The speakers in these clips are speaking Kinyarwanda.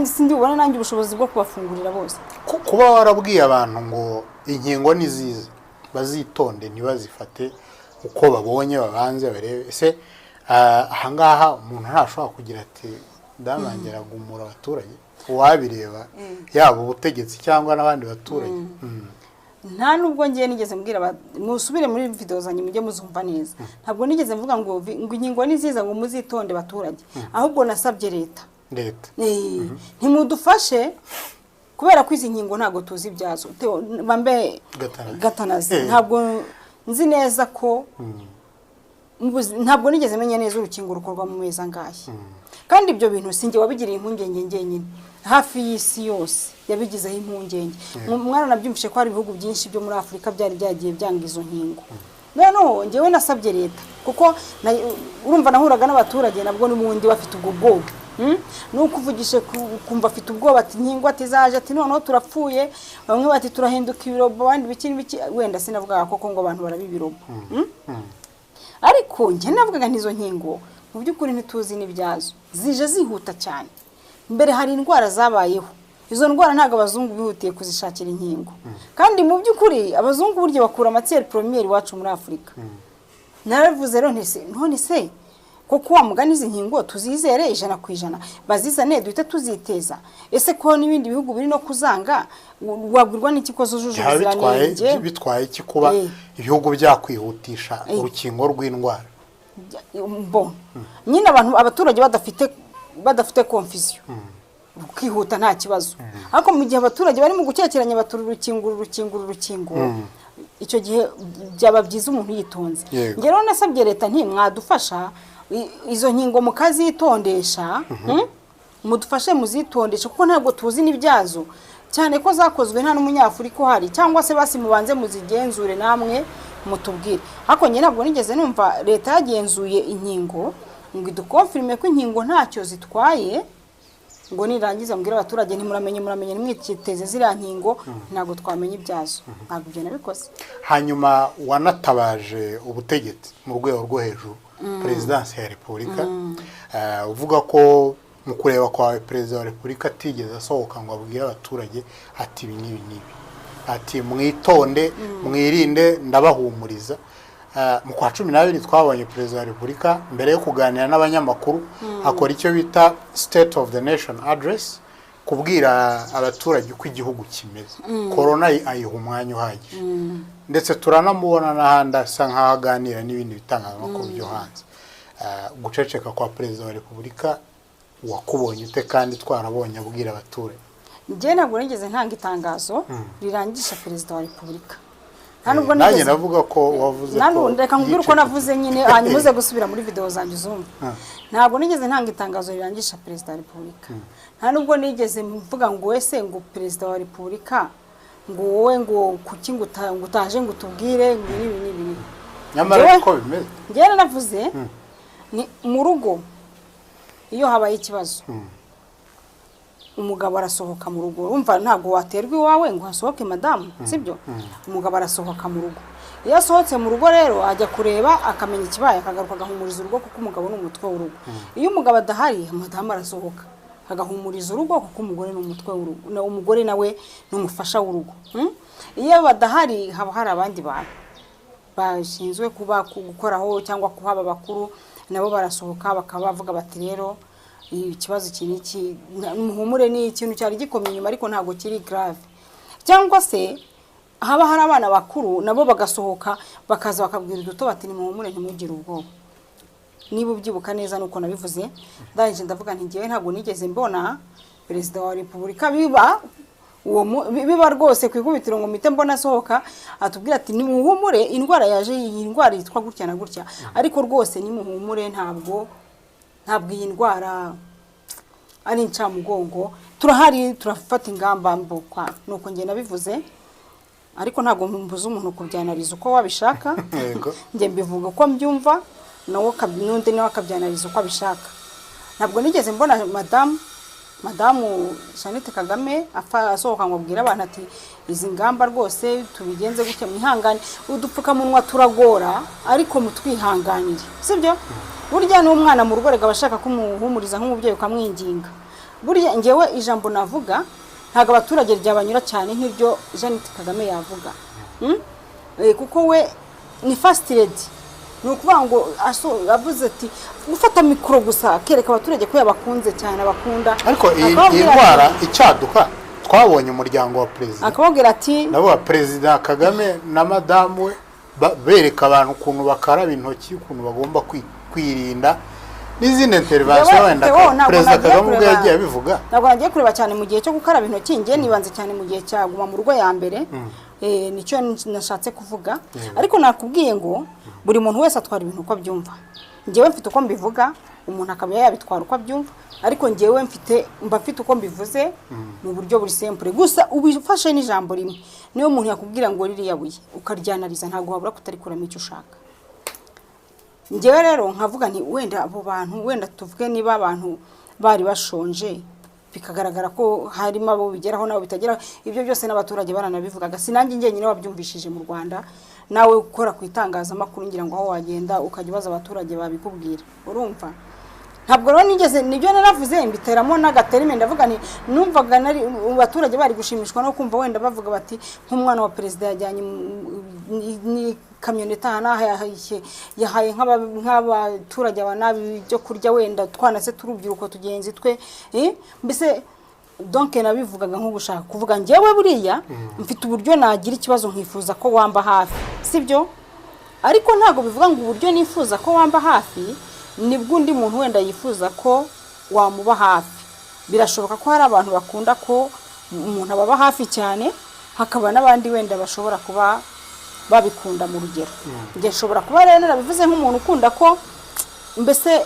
Sindi bubone nanjye ubushobozi bwo kubafungurira bose. Kuba warabwiye abantu ngo inkingo ni ziza, bazitonde, ntibazifate uko babonye, babanze barebe, ese ahangaha umuntu ntashobora kugira ati: "Ndamangira agumura abaturage"? Uwabireba, yaba ubutegetsi cyangwa n'abandi baturage. Nta nubwo ngiye nigeze mbwira musubire muri video zanjye mujye muzumva neza, ntabwo nigeze mvuga ngo inkingo ni nziza, ngo muzitonde baturage. Ahubwo nasabye leta. Leta. Ntimudufashe kubera ko izi nkingo ntabwo tuzi ibyazo. Theo, bambe. Gatanazi. Gatanazi. Ntabwo nzi neza ko ntabwo nigeze menya neza urukingo rukorwa mu mezi angahe. Kandi ibyo bintu sinjye wabigiriye impungenge njyenyine, hafi y'isi yose yabigizeho impungenge. Mwaranabyumvishe ko hari ibihugu byinshi byo muri Afurika byari byagiye byanga izo nkingo. Noneho njyewe nasabye leta kuko urumva nahuraga n'abaturage nabwo n'ubundi bafite ubwo bwoba. Nuko uvugishe ukumva afite ubwoba, ati inkingo, ati zaje, ati noneho turapfuye. Bamwe bati turahinduka ibirobo, abandi biki n'ibiki. Wenda sinavugaga koko ngo abantu baraba ibirobo. Ariko njye navugaga nti izo nkingo mu by'ukuri ntituzi n'ibyazo, zije zihuta cyane. Mbere hari indwara zabayeho, izo ndwara ntabwo abazungu bihutiye kuzishakira inkingo. Kandi mu by'ukuri abazungu burya bakura matière première iwacu muri Afurika. Naravuze rero nti se none se koko wa mugani izi nkingo tuzizere 100%, bazizane duhite tuziteza? Ese ko n'ibindi bihugu biri no kuzanga, wabwirwa n'iki ko zujuje Byaba bitwaye ubuziranenge? Bitwaye iki kuba ibihugu byakwihutisha urukingo rw'indwara? Bon, nyine abantu, abaturage badafite confusion, rukihuta nta kibazo. Ariko mu gihe abaturage bari mu gukekeranya, batura urukingo, uru rukingo, uru rukingo, icyo gihe byaba byiza umuntu yitonze. Njye rero nasabye leta nti mwadufasha izo nkingo mukazitondesha, Mudufashe muzitondeshe kuko ntabwo tuzi n'ibyazo, cyane ko zakozwe nta n'umunyafurika uhari, cyangwa se basi mubanze muzigenzure namwe mutubwire. Ariko njye ntabwo nigeze numva leta yagenzuye inkingo ngo iduconfirme ko inkingo ntacyo zitwaye, ngo nirangiza mbwire abaturage ntimuramenye, muramenye, ntimwiteze ziriya nkingo, ntabwo twamenya ibyazo. Ntabwo ibyo nabikoze. Hanyuma wanatabaje ubutegetsi mu rwego rwo hejuru, Perezidansi ya Repubulika, uvuga ko mu kureba kwawe Perezida wa Repubulika atigeze asohoka ngo abwire abaturage ati ibi n'ibi n'ibi, ati mwitonde, mwirinde, ndabahumuriza. Mu kwa 12 twabonye Perezida wa Repubulika mbere yo kuganira n'abanyamakuru akora icyo bita State of the Nation Address, kubwira abaturage uko igihugu kimeze. Korona ayiha umwanya uhagije, ndetse turanamubona n'ahandi asa nk'aho aganira n'ibindi bitangazamakuru byo hanze. Guceceka kwa Perezida wa Repubulika wakubonye ute, kandi twarabonye abwira abaturage? Njye ntabwo nigeze ntanga itangazo rirangisha Perezida wa Repubulika, nta nubwo Nanjye nigeze. navuga ko wavuze Nta ko reka nkubwire uko yicecekeye. navuze nyine, hanyuma uze gusubira muri video zanjye uzumve. Ntabwo nigeze ntanga itangazo rirangisha Perezida wa Repubulika. Nta nubwo nigeze mvuga ngo ese ngo Perezida wa Repubulika, ngo wowe, ngo kuki ngo utaje ngo utubwire ngo ibi n'ibi n'ibi. Nyamara niko bimeze. Njyewe nanavuze ni mu rugo, iyo habaye ikibazo umugabo arasohoka mu rugo. Urumva ntabwo waterwa iwawe ngo hasohoke madamu, sibyo? Umugabo arasohoka mu rugo. Iyo asohotse mu rugo rero ajya kureba, akamenya ikibaye, akagaruka agahumuriza urugo, kuko umugabo ni umutwe w'urugo. Iyo umugabo adahari, madamu arasohoka agahumuriza urugo, kuko umugore ni umutwe w'urugo, umugore nawe ni umufasha w'urugo. Iyo badahari haba hari abandi bantu bashinzwe kuba gukoraho cyangwa kuhaba bakuru, nabo barasohoka bakaba bavuga bati rero ikibazo iki n'iki, muhumure, ni ikintu cyari gikomeye inyuma ariko ntabwo kiri grave. Cyangwa se haba hari abana bakuru, nabo bagasohoka bakaza bakabwira uduto bati nimuhumure, ntimugire ubwoba. Niba ubyibuka neza nuko nabivuze. Ndangije ndavuga nti ngewe ntabwo nigeze mbona Perezida wa Repubulika biba uwo biba rwose ku ikubitiro ngo mpite mbona asohoka atubwira ati nimuhumure, indwara yaje, iyi ndwara yitwa gutya na gutya, ariko rwose nimuhumure, ntabwo iyi ndwara ari incamugongo, turahari, turafata ingamba mbukwa. Nuko njye nabivuze, ariko ntabwo mbuza umuntu kubyanariza uko wabishaka. Njye mbivuga uko mbyumva, nawe n'undi nawe akabyanariza uko abishaka. Ntabwo nigeze mbona madamu Jeannette Kagame apfa asohoka ngo abwire abantu ati izi ngamba rwose tubigenze gutya, mwihangane, udupfukamunwa turagora ariko mutwihanganire. Sibyo? Burya n'umwana mu rugo rega aba ashaka kumuhumuriza nk'umubyeyi, ukamwinginga. Buriya ngewe ijambo navuga ntabwo abaturage ryabanyura cyane nk'iryo Jeannette Kagame yavuga. Kuko we ni first lady, ni ukuvuga ngo avuze ati gufata mikoro gusa akereka abaturage ko yabakunze cyane, abakunda. Ariko iyi Akababwira ndwara icyaduka, twabonye umuryango wa perezida, akababwira ati nabo Perezida Kagame na madamu we bereka abantu ukuntu bakaraba intoki, ukuntu bagomba kwirinda n'izindi intervention. Njyewe, Wenda Theo, ntabwo Perezida nagiye Kagame ubwo yagiye abivuga. Ntabwo nagiye kureba cyane mu gihe cyo gukaraba intoki, njye nibanze cyane mu gihe cya guma mu rugo ya mbere. Nicyo nashatse kuvuga, ariko nakubwiye ngo buri muntu wese atwara ibintu uko abyumva. Njyewe mfite uko mbivuga, umuntu akaba yabitwara uko abyumva, ariko njyewe mba mfite uko mbivuze mu buryo buri simple. Gusa ubifashe n'ijambo rimwe, niyo umuntu yakubwira ngo ririya buye ukaryanariza, ntabwo wabura kutarikuramo icyo ushaka. Njyewe rero nkavuga nti wenda abo bantu, wenda tuvuge niba abantu bari bashonje, bikagaragara ko harimo abo bigeraho n'abo bitageraho, ibyo byose n'abaturage baranabivugaga. Si nanjye njyenyine wabyumvishije mu Rwanda, nawe ukora ku itangazamakuru ngira ngo aho wagenda ukajya ubaza abaturage babikubwira. Urumva, ntabwo rero nigeze, nibyo naravuze mbiteramo n'agaterime, ndavuga nti numvaga nari abaturage bari gushimishwa no kumva wenda bavuga bati nk'umwana wa perezida yajyanye n'ikamyoneti aha n'aha, yahaye nk'abaturage aba n'abi ibyo kurya, wenda twanase turubyiruko tugenzi twe, mbese donc nabivugaga nko gushaka kuvuga njyewe buriya mfite uburyo nagira ikibazo nkifuza ko wamba hafi, sibyo? Ariko ntabwo bivuga ngo uburyo nifuza ko wamba hafi nibwo undi muntu wenda yifuza ko wamuba hafi. Birashoboka ko hari abantu bakunda ko umuntu ababa hafi cyane, hakaba n'abandi wenda bashobora kuba babikunda mu rugero. Njye nshobora kuba rero narabivuze nk'umuntu ukunda ko mbese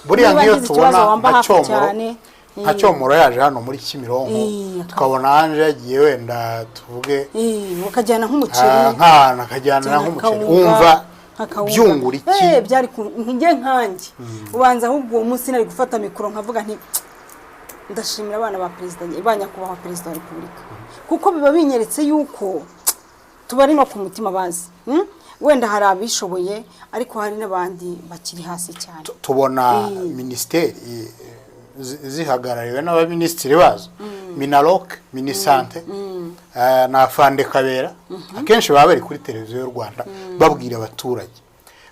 Buriya niba nk'iyo ngize tubona ikibazo wamba nka hafi Cyomoro, cyane. nka Cyomoro yaje hano muri Kimironko, tukabona Anje yagiye wenda tuvuge bakajyana nk'umuceri, nk'ahantu akajyana cyane nk'umuceri, akawunga, wumva nk'akawunga. byungura iki? Byari njye nkanjye ubanza ahubwo uwo munsi nari gufata mikoro nkavuga nti ndashimira abana ba perezida, ba nyakubahwa Perezida wa Repubulika, kuko biba binyeretse yuko tubari no ku mutima bazi. Wenda hari abishoboye, ariko hari n'abandi bakiri hasi cyane. Tubona minisiteri zihagarariwe n'abaminisitiri bazo, MINALOC, MINISANTE na Afande Kabera, akenshi baba bari kuri Televiziyo y'u Rwanda babwira abaturage.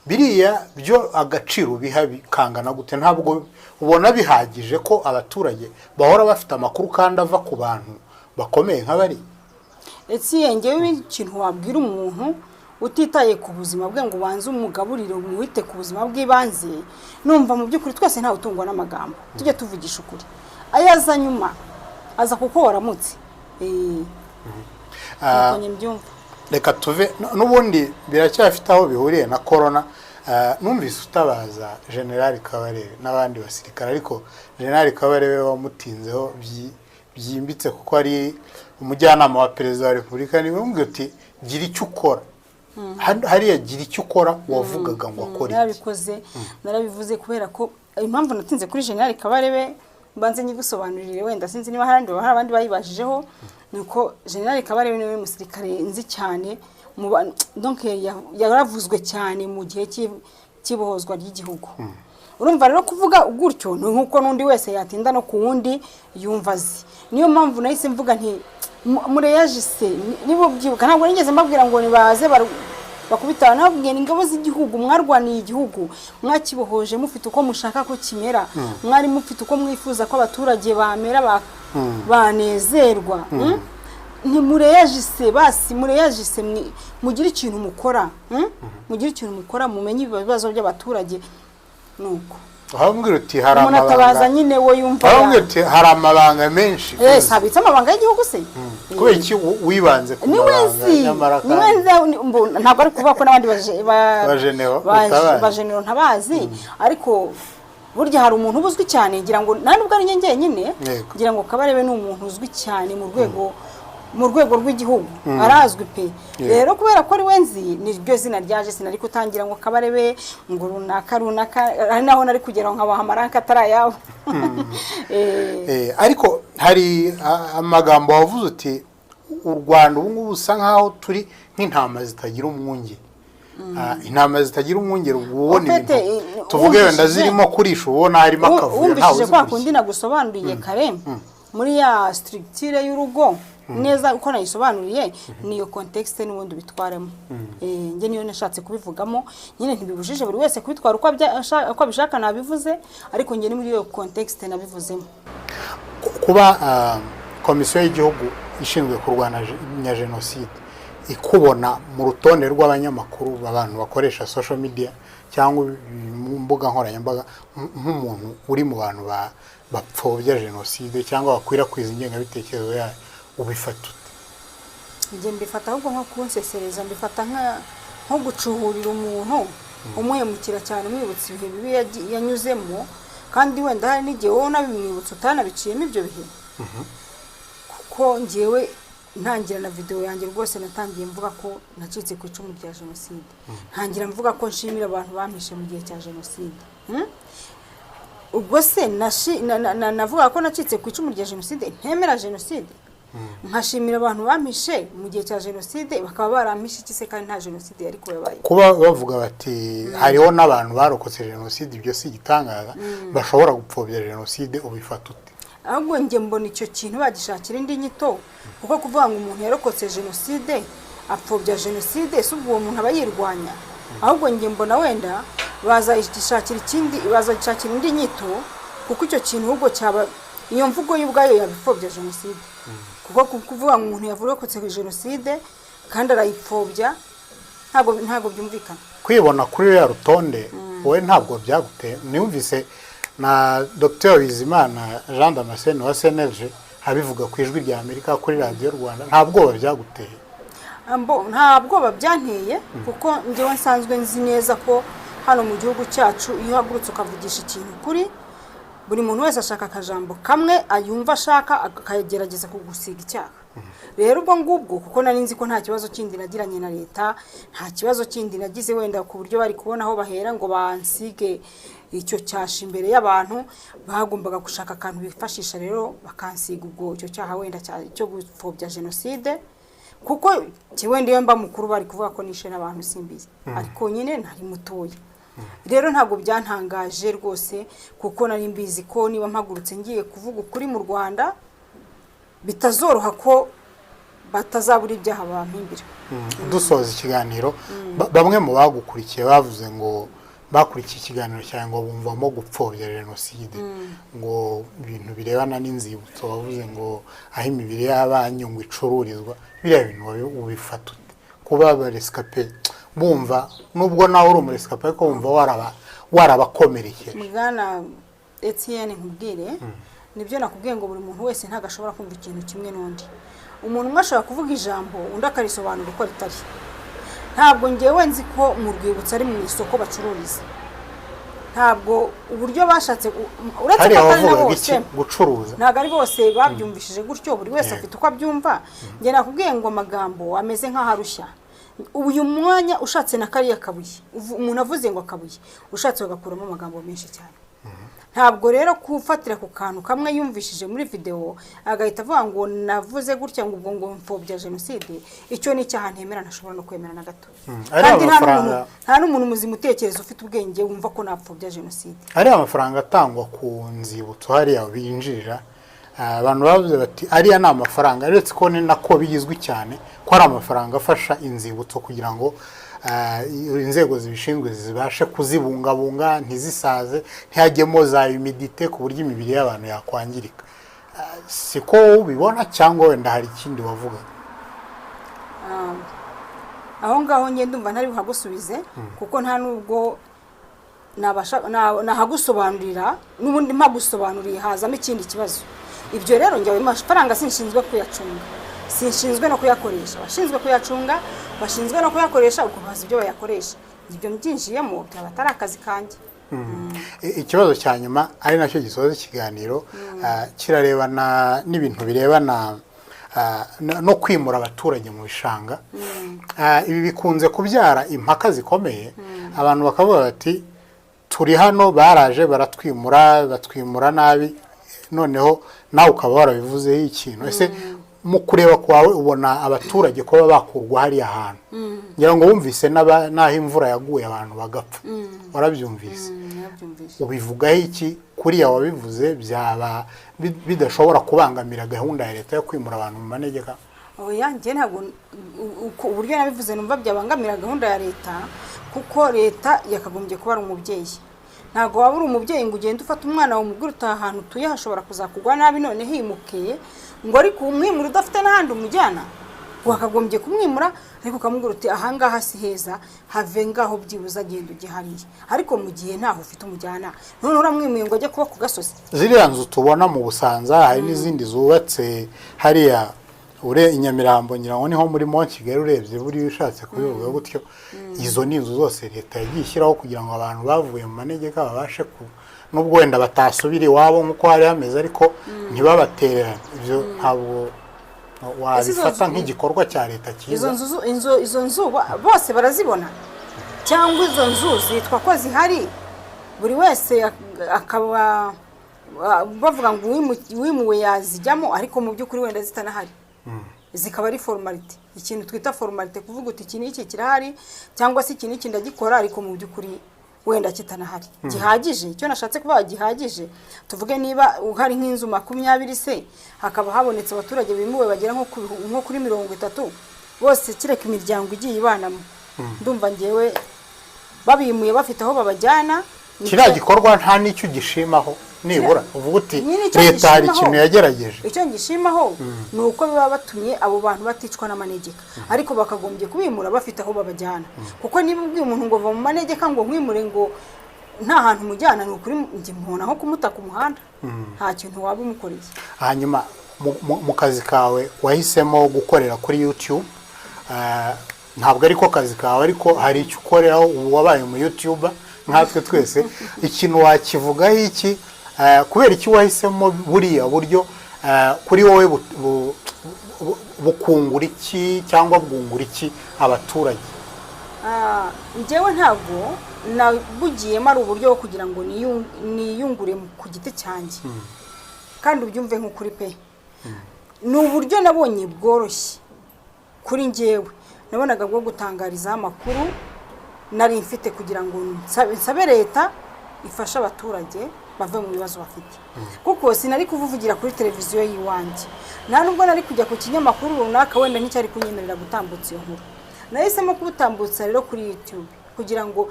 Biriya byo agaciro biha bikangana gute? Ntabwo ubona bihagije ko abaturage bahora bafite amakuru kandi ava ku bantu bakomeye nk'abari? Ese ngewe ikintu wabwira umuntu utitaye ku buzima bwe ngo ubanze umugaburire, umwite ku buzima bw'ibanze, numva mu by'ukuri twese ntawe utungwa n'amagambo. Tujye tuvugisha ukuri, ayo aza nyuma aza kuko waramutse. Nuko njye mbyumva. Reka tuve n'ubundi biracyafite aho bihuriye na korona. Numvise utabaza General Kabarebe n'abandi basirikare, ariko General Kabarebe wamutinzeho byimbitse kuko ari umujyanama wa Perezida wa Repubulika. Niwe umubwira uti gira icyo ukora. Hariya gira icyo ukora wavugaga ngo akore iki? Narabikoze, narabivuze kubera ko impamvu natinze kuri General Kabarebe, mbanze nyigusobanurire, wenda sinzi niba hari abandi bayibajijeho, ni uko General Kabarebe niwe musirikare nzi cyane donc yaravuzwe cyane mu gihe cy'ibohozwa ry'igihugu. Urumva rero kuvuga gutyo ni nk'uko n'undi wese yatinda no ku wundi yumva azi. Niyo mpamvu nahise mvuga nti mureyajise. Niba ubyibuka, ntabwo nigeze mbabwira ngo nibaze bakubita, nababwiye ni ingabo z'igihugu, mwarwaniye igihugu, mwakibohoje mufite uko mushaka ko kimera, mwari mufite uko mwifuza ko abaturage bamera, banezerwa. Ntimureyajise basi, mureyajise, mugire ikintu mukora, Mugire ikintu mukora, mumenye ibibazo by'abaturage, nuko Wababwira uti hari umuntu atabaza amabanga nyine we yumva Wababwira uti hari amabanga menshi. Sabitse amabanga y'igihugu se? Kubera iki wibanze ku Niwe mabanga nzi nyamara niwe kandi nzi, ntabwo ari kuvuga ko n'abandi Bajenero utabazi. Bajenero ntabazi, ariko burya hari umuntu uba uzwi cyane, ngira ngo nta nubwo ari njye njyenyine. Ngira ngo Kabarebe ni umuntu uzwi cyane mu rwego rw'igihugu, arazwi pe. Rero kubera ko ari we nzi, niryo zina ryaje. Sinari kutangira ngo Kabarebe, ngo runaka runaka, ari naho nari kugera nkabaha amaranka atari ayabo. Ariko hari amagambo wavuze uti u Rwanda ubu ngubu usa nkaho turi nk'intama zitagira umwungeri. Intama zitagira umwungeri, ubwo ubona Ufite, ibintu tuvuge wenda zirimo kurisha, ubona harimo akavuyo, ntawe Wumvishije kwa kundi uzikurikiye. Nagusobanuriye kare muri ya structure y'urugo neza uko nayisobanuriye, niyo contexte n'ubundi ubitwaremo. Njye niyo nashatse kubivugamo nyine. Ntibibujije buri wese kubitwara uko abishaka, nabivuze, ariko njye ni muri iyo contexte nabivuzemo. Kuba Komisiyo y'Igihugu ishinzwe kurwanya Jenoside ikubona mu rutonde rw'abanyamakuru, abantu bakoresha social media cyangwa imbuga nkoranyambaga, nk'umuntu uri mu bantu bapfobya jenoside cyangwa bakwirakwiza ingengabitekerezo yayo, ubifata ute? Njye mbifata ahubwo nko kunsesereza, mbifata nko gucuhurira umuntu, umuhemukira cyane, umwibutsa ibihe bibi yanyuzemo, kandi wenda hari n'igihe wowe unabimwibutsa utanabiciyemo ibyo bihe. Kuko ngewe ntangira na videwo yanjye rwose, natangiye mvuga ko nacitse ku icumu rya jenoside, ntangira mvuga ko nshimira abantu bampishe mu gihe cya jenoside. Ubwo se navuga ko nacitse ku icumu rya jenoside, ntemera jenoside, nkashimira abantu bampishe mu gihe cya jenoside, bakaba barampishe iki se kandi nta jenoside yari kuba yabaye? Kuba bavuga bati hariho n'abantu barokotse jenoside, ibyo si igitangaza, bashobora gupfobya jenoside, ubifata ute? Ahubwo njye mbona icyo kintu bagishakira indi nyito, kuko kuvuga ngo umuntu yarokotse jenoside apfobya jenoside, ese ubwo uwo muntu aba yirwanya? Ahubwo njye mbona wenda bazayishakira ikindi, bazagishakira indi nyito, kuko icyo kintu ahubwo cyaba iyo mvugo y'ubwayo yabipfobya jenoside, kuko kuvuga ngo umuntu yarokotse jenoside kandi arayipfobya, ntabwo byumvikana. Kwibona kuri ruriya rutonde, wowe ntabwo byaguteye? Niyumvise na Dr Bizimana Jean Damascene wa CNLG abivuga ku Ijwi rya Amerika, kuri Radiyo Rwanda. Nta bwoba byaguteye? Nta bwoba byanteye, kuko njyewe nsanzwe nzi neza ko hano mu gihugu cyacu, iyo uhagurutse ukavugisha ikintu kuri buri muntu wese, ashaka akajambo kamwe yumva ashaka, akagerageza kugusiga icyaha. Rero ubwo ngubwo, kuko nari nzi ko nta kibazo kindi nagiranye na leta, nta kibazo kindi nagize wenda ku buryo bari kubona aho bahera ngo bansige icyo cyasha imbere y'abantu, bagombaga gushaka akantu bifashisha rero bakansiga ubwo icyo cyaha wenda cyo gupfobya jenoside, kuko wenda iyo mba mukuru bari kuvuga ko nishe n'abantu, simbizi, ariko nyine nari mutoya. Rero ntabwo byantangaje rwose, kuko nari mbizi ko niba mpagurutse ngiye kuvuga ukuri mu Rwanda, bitazoroha ko batazabura ibyaha bampimbira. Dusoza ikiganiro, bamwe mu bagukurikiye bavuze ngo bakurikiye ikiganiro cyawe ngo bumvamo gupfobya jenoside, ngo ibintu birebana n'inzibutso, bavuze ngo aho imibiri y'abanyu ngo icururizwa. Biriya bintu ubifata ute, kuba aba rescapés bumva, nubwo nawe uri umu rescapé, ariko wumva warabakomerekeje? Bwana Etienne, nkubwire, nibyo nakubwiye ngo buri muntu wese ntabwo ashobora kumva ikintu kimwe n'undi. Umuntu umwe ashobora kuvuga ijambo, undi akarisobanura uko ritari. Ntabwo ngewe nzi ko mu rwibutso ari mu isoko bacururiza. Ntabwo uburyo bashatse uretse ko Hariya atari na wavugaga bose. iki? Gucuruza? Ntabwo ari bose babyumvishije gutyo, buri wese afite uko abyumva. Njye nakubwiye ngo amagambo ameze nk'aho arushya. Uyu mwanya ushatse na kariya kabuye, umuntu avuze ngo akabuye, ushatse bagakuramo amagambo menshi cyane. Ntabwo rero kufatira ku kantu kamwe yumvishije muri videwo agahita avuga ngo navuze gutya, ngo ubwo ngo mfobya jenoside, icyo ni icyaha ntemera, ntashobora no kwemera na gato. Ariya Kandi nta n'umuntu mafaranga- nta n'umuntu muzima utekereza, ufite ubwenge, wumva ko napfobya jenoside. Ariya mafaranga atangwa ku nzibutso hariya binjirira, abantu bavuze bati ariya ni amafaranga, uretse ko ni nako bizwi cyane ko ari amafaranga afasha inzibutso kugira ngo inzego zibishinzwe zibashe kuzibungabunga, ntizisaze, ntihajyemo za humidité ku buryo imibiri y'abantu yakwangirika. Siko wowe ubibona, cyangwa wenda hari ikindi wavuga? Aho ngaho njye ndumva ntari buhagusubize, kuko nta nubwo nahagusobanurira, n'ubundi mpagusobanuriye hazamo ikindi kibazo. Ibyo rero njye ayo mafaranga sinshinzwe kuyacunga, sinshinzwe no kuyakoresha. Abashinzwe kuyacunga bashinzwe no kuyakoresha, ubwo bazi ibyo bayakoresha. Ibyo mbyinjiyemo byaba atari akazi kanjye. Ikibazo cya nyuma, ari nacyo gisoza ikiganiro, kirarebana n'ibintu birebana no kwimura abaturage mu bishanga. Ibi bikunze kubyara impaka zikomeye, abantu bakavuga bati turi hano, baraje baratwimura, batwimura nabi. Noneho nawe ukaba warabivuzeho ikintu, ese Mu kureba kwawe, ubona abaturage kuba bakurwa hariya hantu, ngira ngo wumvise n'aho imvura yaguye abantu bagapfa, warabyumvise? Nabyumvise. Ubivugaho iki? Kuriya wabivuze byaba bidashobora kubangamira gahunda ya leta yo kwimura abantu mu manegeka? Oya, njye ntabwo uburyo nabivuze numva byabangamira gahunda ya leta, kuko leta yakagombye kuba ari umubyeyi. Ntabwo waba uri umubyeyi ngo ugende ufate umwana wawe umubwire utaha ahantu utuye hashobora kuzakugwa nabi, none himuke, ngo ariko umwimura udafite n'ahandi umujyana. Wakagombye kumwimura ariko ukamubwira uti: "Ahangaha si heza, have ngaho, byibuze agenda ujye hariya." Ariko mu gihe ntaho ufite umujyana, none uramwimuye ngo ajye kuba ku gasozi? Ziriya nzu tubona mu Busanza, hari n'izindi zubatse hariya ure i Nyamirambo, ngira ngo niho muri Mont Kigali, urebye buriya ushatse kubivuga gutyo, izo ni inzu zose leta yagiye ishyiraho kugira ngo abantu bavuye mu manegeka babashe ku nubwo wenda batasubira iwabo nk'uko hari hameze, ariko ntibabatererane. Ibyo ntabwo wabifata nk'igikorwa cya leta Izo cyiza? nzu izo nzu bose barazibona, cyangwa izo nzu zitwa ko zihari, buri wese akaba bavuga ngo uwimuwe yazijyamo, ariko mu by'ukuri wenda zitanahari, zikaba ari formalité, ikintu twita formalité, kuvuga uti iki n'iki kirahari cyangwa se iki n'iki ndagikora, ariko mu by'ukuri wenda kitanahari gihagije. Icyo nashatse kuvuga gihagije, tuvuge niba hari nk'inzu 20 se, hakaba habonetse abaturage bimuwe bagera nko kuri 30 bose, kireka imiryango igiye ibanamo, ndumva ngewe babimuye bafite aho babajyana. Kiriya gikorwa nta n'icyo ugishimaho, nibura uvuga uti Nyine icyo leta hari ngishimaho- ikintu yagerageje? Icyo ngishimaho ni uko biba batumye abo bantu baticwa n'amanegeka, ariko bakagombye kubimura bafite aho babajyana, kuko niba ubwiye umuntu ngo va mu manegeka, ngo nkwimure, ngo nta hantu umujyana, ni ukuri njye mbona nko kumuta ku muhanda, nta kintu waba umukoreye. Hanyuma mu kazi kawe wahisemo gukorera kuri YouTube. Ntabwo ariko kazi kawe, ariko hari icyo ukoreraho. Ubu wabaye mu YouTuber nkatwe twese. Ikintu wakivugaho iki? Kubera iki wahisemo buriya buryo? Kuri wowe bukungura iki cyangwa bwungura iki abaturage? Njyewe ntabwo nabugiyemo ari uburyo bwo kugira ngo niyungure ku giti cyanjye, kandi ubyumve nk'ukuri pe. Ni uburyo nabonye bworoshye kuri njyewe, nabonaga bwo gutangarizaho amakuru nari mfite kugira ngo nsabe leta ifashe abaturage bave mu bibazo bafite, kuko sinari kuvugira kuri televiziyo y'iwanjye, nta nubwo nari kujya ku kinyamakuru runaka, wenda nticyari kunyemerera gutambutsa iyo nkuru. Nahisemo kubutambutsa rero kuri YouTube kugira ngo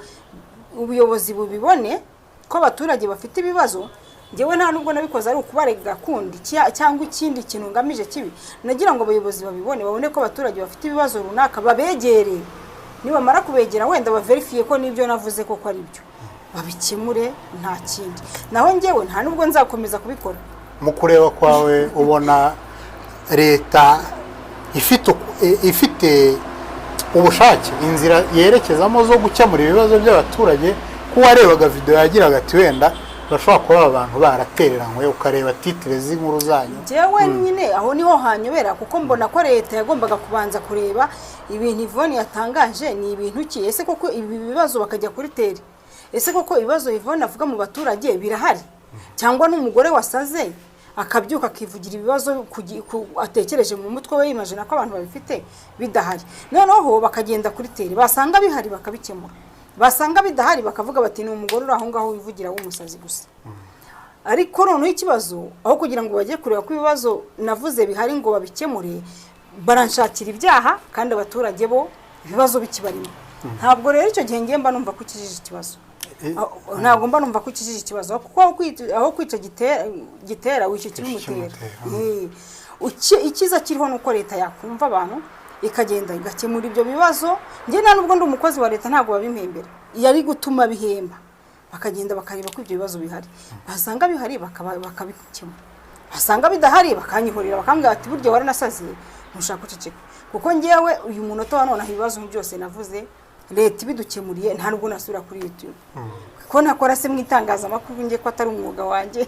ubuyobozi bubibone ko abaturage bafite ibibazo. Njyewe nta nubwo nabikoze ari ukubarega kundi cyangwa ikindi kintu ngamije kibi. Nagira ngo abayobozi babibone, babone ko abaturage bafite ibibazo runaka, babegere. Nibamara kubegera, wenda baverifiye ko n'ibyo navuze koko ari byo, babikemure, nta kindi. Naho njyewe nta nubwo nzakomeza kubikora. Mu kureba kwawe, ubona leta ifite ubushake, inzira yerekezamo zo gukemura ibibazo by'abaturage? Ko warebaga video yagiraga ati wenda bashobora kuba aba bantu baratereranywe, ukareba titre z'inkuru zanyu. Njyewe nyine aho niho hanyobera, kuko mbona ko leta yagombaga kubanza kureba ibintu Yvonne yatangaje ni ibintu ki. Ese koko ibi bibazo, bakajya kuri terrain, ese koko ibibazo Yvonne avuga mu baturage birahari, cyangwa n'umugore wasaze akabyuka akivugira ibibazo atekereje mu mutwe we, yimagina ko abantu babifite bidahari? Noneho bakagenda kuri terrain, basanga bihari bakabikemura, basanga bidahari bakavuga bati ni umugore uri aho ngaho wivugira w'umusazi gusa. Ariko noneho ikibazo, aho kugira ngo bajye kureba ko ibibazo navuze bihari ngo babikemure, baranshakira ibyaha, kandi abaturage bo ibibazo bikibarimo. Ntabwo rero icyo gihe ngiye mba numva ko ukijije ikibazo. Ntabwo mba numva ko ukijije ikibazo, kuko aho kwica gitera wica ikibimutera. Ikibimutera. Icyiza kiriho ni uko leta yakumva abantu, ikagenda igakemura ibyo bibazo. Njye nta nubwo ndi umukozi wa leta, ntabwo babimpembera, yari gutuma bihemba, bakagenda bakareba ko ibyo bibazo bihari, basanga bihari bakabikemura, basanga bidahari bakanyihorera, bakambwira bati burya waranasaze, ntushaka guceceka. Kuko ngewe uyu munota wa nonaha, ibibazo byose navuze leta ibidukemuriye, nta nubwo nasubira kuri YouTube, ko ntakora se mu itangazamakuru njye, ko atari umwuga wanjye.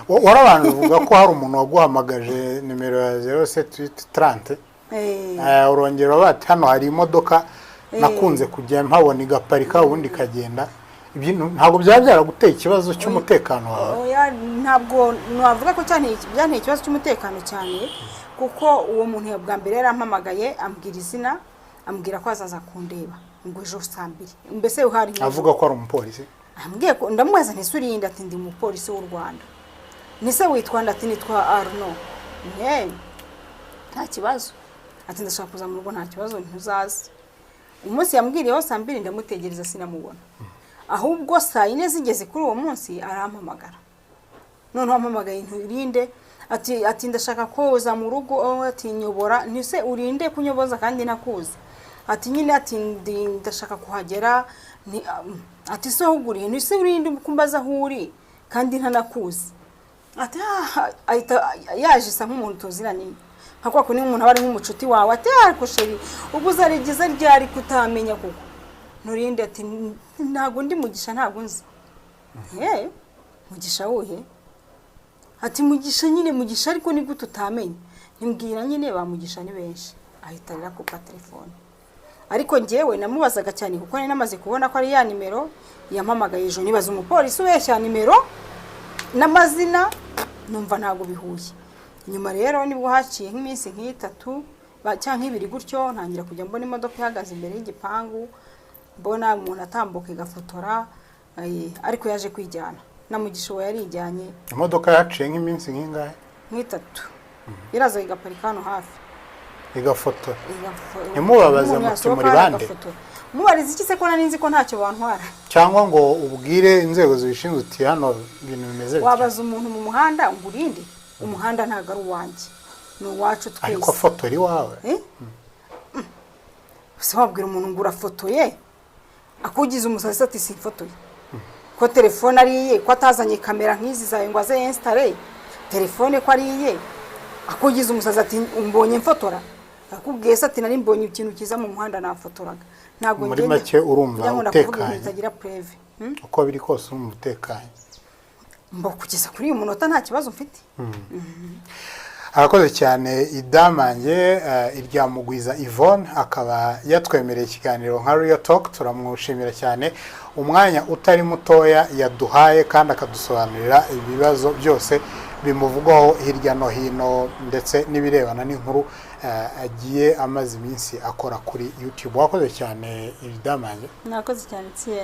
Warabanje uvuga ko hari umuntu waguhamagaje nimero ya 07 30, urongera bati hano hari imodoka nakunze kujya mpabona igaparika ubundi ikagenda. Ibintu ntabwo byaba byaraguteye ikibazo cy'umutekano wawe? Oya, ntabwo navuga ko byanteye ikibazo cy'umutekano cyane, kuko uwo muntu ya bwa mbere yarampamagaye, ambwira izina, ambwira ko azaza kundeba ngo ejo saa 2, mbese uhari nk'ejo. Avuga ko ari umupolisi? Ambwiye ko, ndamubaza nti: "Ese urinde?" Ati: "Ndi umupolisi w'u Rwanda." Nise witwa nde? Ati: "Nitwa Arno." Nte nta kibazo. Ati: "Ndashaka kuza mu rugo." Nta kibazo, ntuzaze. Umunsi yambwiriyeho saa 2 ndamutegereza, sinamubona. Ahubwo saa 4 zigeze kuri uwo munsi arampamagara. Noneho ampamagaye: "Nturinde?" Ati: "Ndashaka koza mu rugo." Oh, ati: "Nyobora." Ntise urinde kunyoboza kandi nakuzi? Ati: "Nyine," ati, "ndashaka kuhagera." Ati: "Se ahubwo urihe?" Ntise urinde kumbaza aho uri kandi ntanakuzi? Ati: "Ah," ahita yaje isa nk'umuntu tuziranye, nka kwa kundi umuntu aba ari nk'umucuti wawe. Ati: "Ariko chéri, ubwo uzarigeza ryari kutamenya kuko nturinde?" Ati: "Ntabwo ndi Mugisha, ntabwo nzi." "Eh, Mugisha wuhe?" Ati: "Mugisha nyine, Mugisha." "Ariko ni gute utamenya?" Ntimbwira nyine, ba Mugisha ni benshi. Ahita arira kupa telefone. Ariko njyewe namubazaga cyane, kuko nari namaze kubona ko ari ya nimero yampamagaye ejo. Nibaza umupolisi ubeshya nimero n'amazina, numva ntabwo bihuye. Nyuma rero nibwo haciye nk'iminsi nk'itatu cyangwa nk'ibiri gutyo, ntangira kujya mbona imodoka ihagaze imbere y'igipangu, mbona umuntu atambuka igafotora, ariko yaje kwijyana na Mugisha uwo yarijyanye. Imodoka yaciye nk'iminsi nk'ingahe? Nk'itatu, iraza igaparika hano hafi. Igafotora? Ntimubabaze Umuntu muti yasohoka muri hano bande? agafotora. Mubariza iki se ko nari nzi ko ntacyo bantwara? Cyangwa ngo ubwire inzego zibishinzwe uti: "Hano ibintu bimeze bitya." Wabaza umuntu mu muhanda ngo urinde? Umuhanda ntabwo ari uwanjye, ni uwacu twese. Ariko afotora iwawe. Eh? Se wabwira umuntu ngo urafotoye, akugize umusazi ati: "Simfotoye"? Ko telefone ari iye, ko atazanye kamera nk'izi zawe ngo aze yensitare telefone, ko ari iye, akugize umusazi ati: "Mbonye mfotora." Akubwiye se ati: "Nari mbonye ikintu cyiza mu muhanda, nafotoraga." Ntabwo Muri ngenda make urumva njya nkunda kuvuga ibintu utekanye. bitagira preuve. Uko biri kose urumva utekanye? Mbo kugeza kuri uyu munota nta kibazo mfite. Arakoze cyane Idamange Iryamugwiza Yvonne, akaba yatwemereye ikiganiro nka Real Talk. Turamushimira cyane umwanya utari mutoya yaduhaye, kandi akadusobanurira ibibazo byose bimuvugwaho hirya no hino, ndetse n'ibirebana n'inkuru agiye amaze iminsi akora kuri YouTube. Wakoze cyane, Idamange. Mwakoze cyane, Thierry.